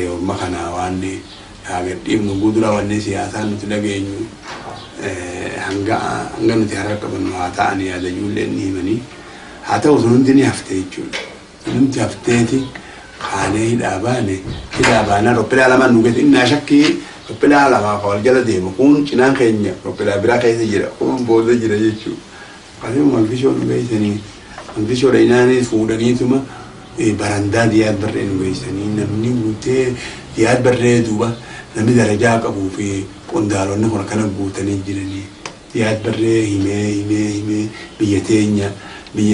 Orma kana waan haa gadhiifnu gudura wanni siyaasaa nuti dhageenyu hanga hanga nuti harka qabannu haa ta'an yaada ijoolleen ni himanii. Haa ta'u, sun hundi ni hafte jechuudha. Sun hundi hafteeti kaanee hidhaa baane. Hidhaa baanaa roppilaa lamaan nu geesse. Innaa shakkii roppilaa lamaa wal jala deemu kun cinaan keenya roppilaa biraa keessa jira, kun booda jira jechuudha. Akkasuma Mogadishoo nu geessanii, Mogadishoo dhayinaanii fuudhaniituma barandaa Diyaad Barree nu geessanii, namni guutee Diyaad Barree duuba namni darajaa qabuu fi qondaalonni kun akkana guutanii jiranii. Diyaad Barree himee himee himee, Biyya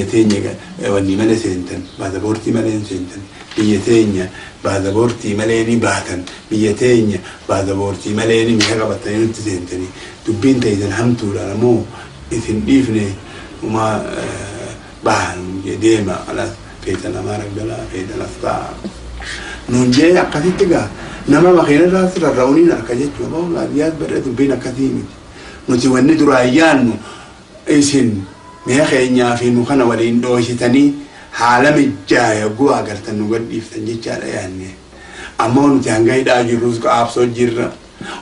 teenya wanni malee seentan, baasaboortii malee hin seentan. Biyya teenya baasaboortii malee ni baatan. Biyya teenya baasaboortii malee ni mi'a qabatanii nutti seentanii. Dubbiin teessan hamtuudha moo isin dhiifne uma bahan deema, alas feetan Amaara galaa, feetan as ta'a nuun jee. Akkasitti gaa nama makiina irraa rarra'uuniin harka jechuudha. Diyaad Barree dubbiin akkasii miti. Nuti wanni duraan yaannu isin mi'a keenyaa fi nu kana waliin dhoositanii haala mijaa'e hogguu agartan nu gadhiiftan jechaadha yaanne. Ammoo nuti hanga hidhaa jirrus qaabsoo jirra.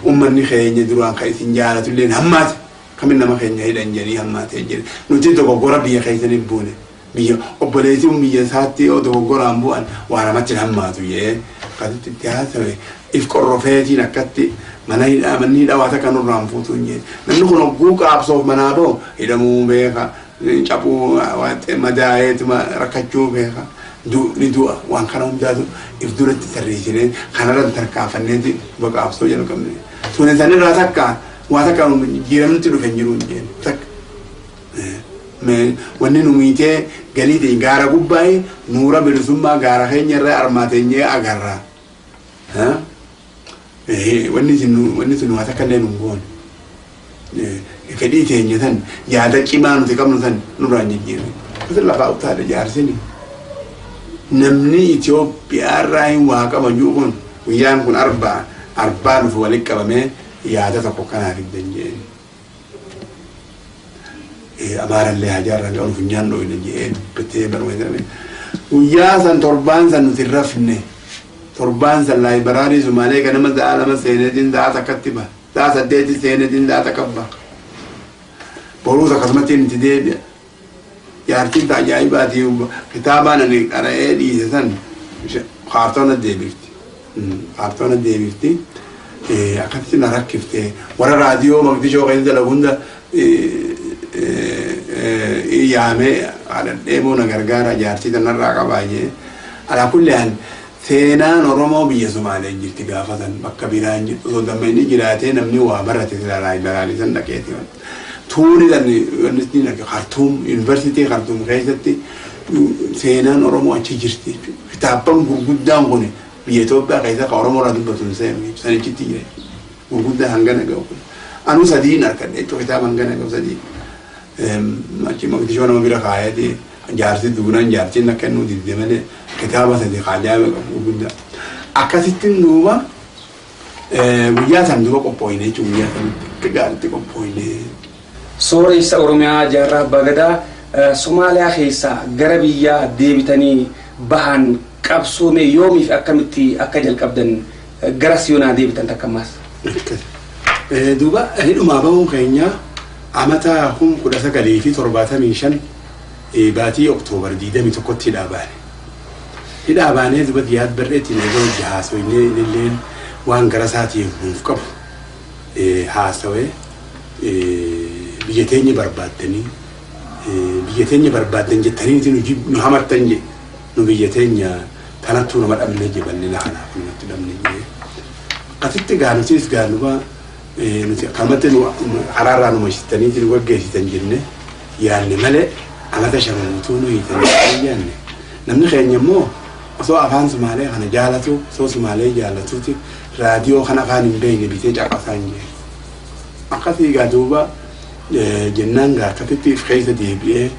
Uummanni keenya duraan kan isin jaalatu illee hammaate. Kamin nama keenya hidhan jedhanii hammaatee jira. Nuti dogoggora biyya keessanii buune. Biyya obboleessi biyya isaatti yoo dogoggoraan bu'an waa namatti hin hammaatu jee akkasitti itti haasawe. If qorrofeetiin akkatti mana hidhaa, manni hidhaa waa takka nurraan fuutuu hin jeen. Namni kun hogguu qaabsoof manaa bahu hidhamuu beeka, cabuu, madaa'eetuma rakkachuu beeka. Ni du'a, waan kana hundaatu if duratti tarreessinee kanarra tarkaanfanneeti qaabsoo jalqabne. Tuni sanirraa takka waa takka jijjiiramni dhufe hin jiru hin jeen takka. Wanni nu miitee galii ta'e gaara gubbaa'ee nuura bilisummaa gaara keenya irra armaateenyee agarra. Wanni isin waa takka illee nu goone. Fedhii teenya san, yaada cimaa nuti qabnu san nurraan jijjiirre. Akkasii lafaa utaale jaarsini. Namni Itoophiyaa irraa hin waa qaban jiru kun guyyaan kun arbaa arbaa dhufu walitti qabamee yaada tokko kanaaf fiddan jeen. Amaarallee hajaarraan qabu funyaan dhoyne jee dubbatee barumsa. Guyyaa san torbaan san nuti rafne. Torbaan san library Sumaalee ganama sa'a 2 seeneetiin sa'a takkatti baha. Sa'a 8 seeneetiin sa'a takka baha. Boruus akkasumatti itti deebi'a. Jaartiin ajaa'ibaati, kitaabaan ani qara'ee dhiise san kaartoona deebifti. Kaartoona deebifti. Akkasitti na rakkifte. Warra raadiyoo Mogadishoo keessa dalagu hunda yaamee haadhadhee moo na gargaara, jaartii tanarraa qabaa jee. Alaa kulli haal seenaan Oromoo biyya Sumaalee jirti gaafa san, bakka biraan jirtu. Osoo dammayni jiraatee namni waa barate sila library san dhaqeeti. Tuuni san Khartuum, Yuunivarsiitii Khartuum keessatti seenaan Oromoo achi jirti jechuudha. Kitaabban gurguddaan kun biyya Itoophiyaa keessa kan Oromoo irraa dubbatu hin seenu sanichitti jira. Gurguddaan hangana ga'u kun. Anuu sadiin harkadhe jechuudha, kitaaba hangana ga'u sadii. Achi Mogadishoo nama bira kaayeeti, jaarsi duunaan jaartiin akka inni didde malee kitaaba sadi ajaa'iba qabu gurguddaa. Akkasittiin duuba guyyaa san duuba qophooyne jechuudha, guyyaa sanitti akka gaariitti qophooyne. Sooressa Oromiyaa Jaarraa Abbaa Gadaa, Somaaliyaa keessaa gara biyyaa deebitanii bahan qabsoome yoomii fi akkamitti akka jalqabdan gara siyoonaa deebitan takka ammaas. Duuba hidhumaa bahuun keenya amata 1975 baatii Oktoobar 21tti hidhaa baane. Hidhaa baanee duuba Diyaad Barreetti eega hojii haasoynee, innilleen waan gara isaatiin nuuf qabu haasawee, biyya teenya barbaaddanii, biyya teenya barbaaddan jettanii nu hamattan je, nu biyya teenya tanattuu nama dhabne je, bal'ina kanaaf namatti dhabne je. Akkasitti gaa nutis gaa nuba nuti akkanumatti nu karaarraa nu mashitanii nu gaggeessitan jenne yaanne malee amata 5 guutuu nu hiitan yaanne. Namni keenya immoo osoo afaan Sumaalee kana jaalatu, osoo Sumaalee jaalatuuti raadiyoo kana afaan hin beekne bitee caqasaa hin jee. Akkasii gaa duuba jennaan gaa akkasitti if keessa deebi'ee